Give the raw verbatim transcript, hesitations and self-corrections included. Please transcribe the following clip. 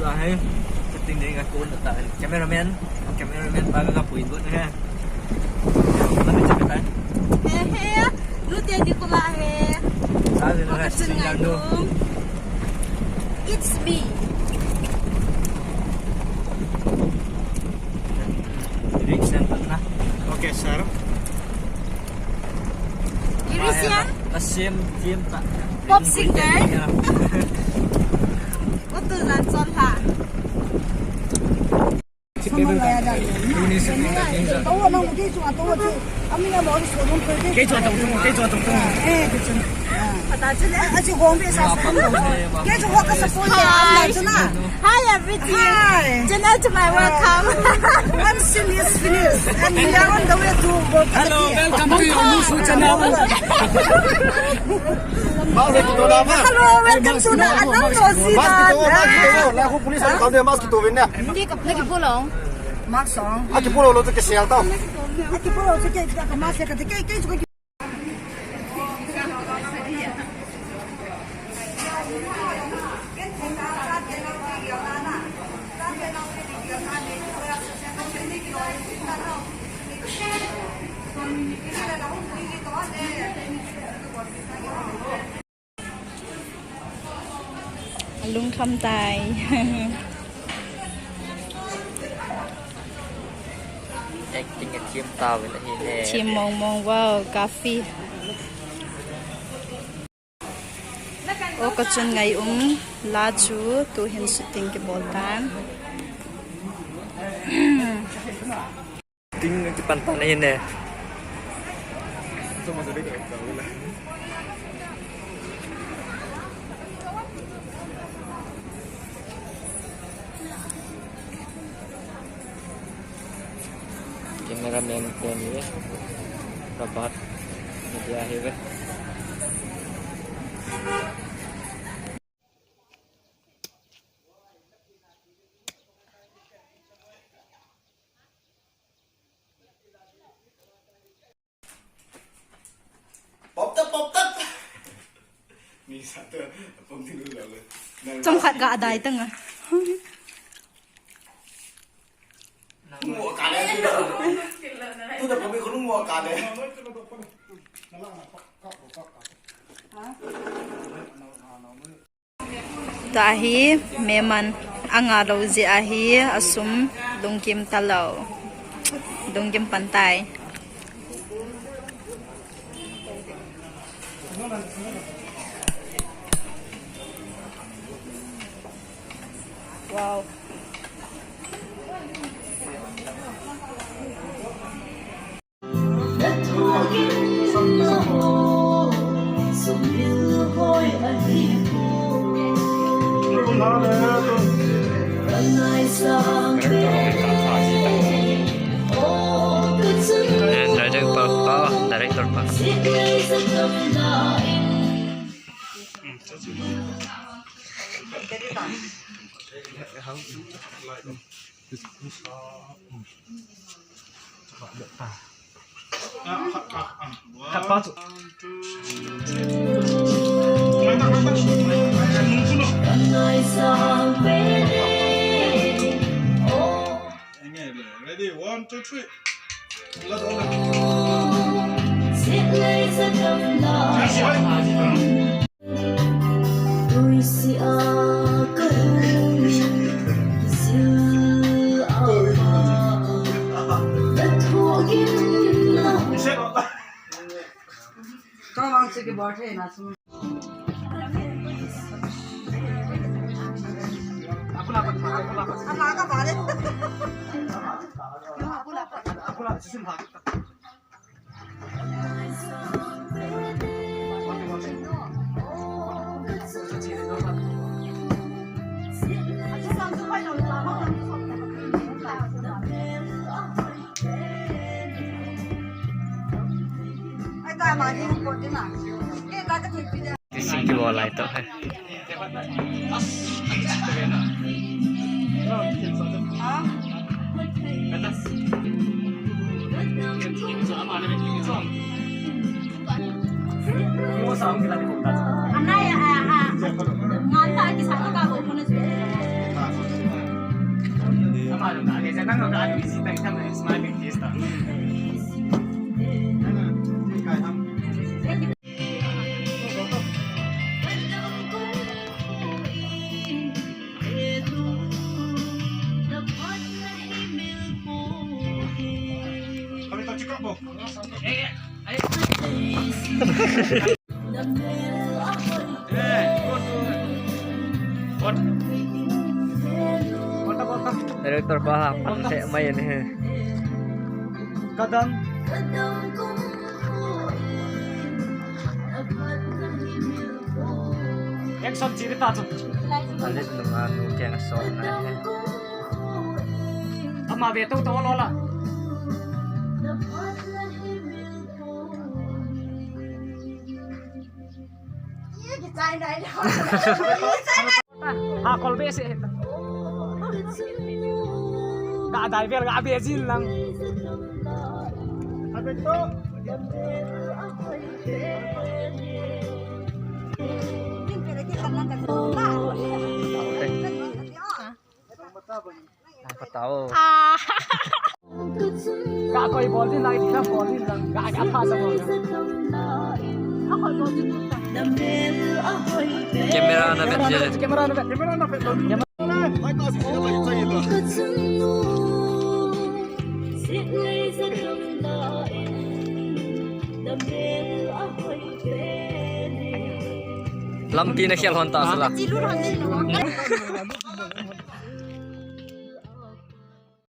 Hai, shooting ding a kon ta. Cameraman, cameraman pa ka pui dun he. Lami chaka ta. He he, nu te ni ko la he. Sa ni na. It's me. Direction na. Okay, sir. Musician? Pop singer? Utu nan son ha. Hi, everything. Hi. Channel to my welcome. One scene is finished, and we are on the way to work. Hello, welcome to your new channel. Hello, welcome to the Anang Dosi. Mask to, mask to, mask to. Mask on. Aki pulo lo to ke sial tao. Aki pulo to ke, ke mask ke, ke, ke. Alungkham tai. Acting a thim tauvin ahi ne. Thim mong mong, wow, coffee. O, ka chun ngai um la chu tuhin shooting kibol tan. Ting kipan pan ahi ne. Cameraman kon hi ve. Rabat media hi ve. Pop tap, pop tap. Mi sa tu, pop ding lo le. Chomkhat ga adai tang a. Mo ka le. Tu da pop ko mo ka le. Tua hi, meman anga lou jeh ahi, asum lungkim talou. Lungkim pan tai. Wow. Director pa, director pa. Ready, one, two, three. Kisi ki bolai to hai. Nang ka lu isi ta, kita mai smiling face ta. Director pa ha, pan se mai ne. Kadam. Action chi ta chu. Alit nunga nu keng so na he. Ama ve to to lo la. Ha kol be se. Ga dai bel ga be jin lang. Patao. Ah. Ka koi bol din lang, iti na bol din lang. Ka, ka pha sa bol. Camera na vet je. Camera na vet. Camera na vet. Lampi na khel hon ta sala.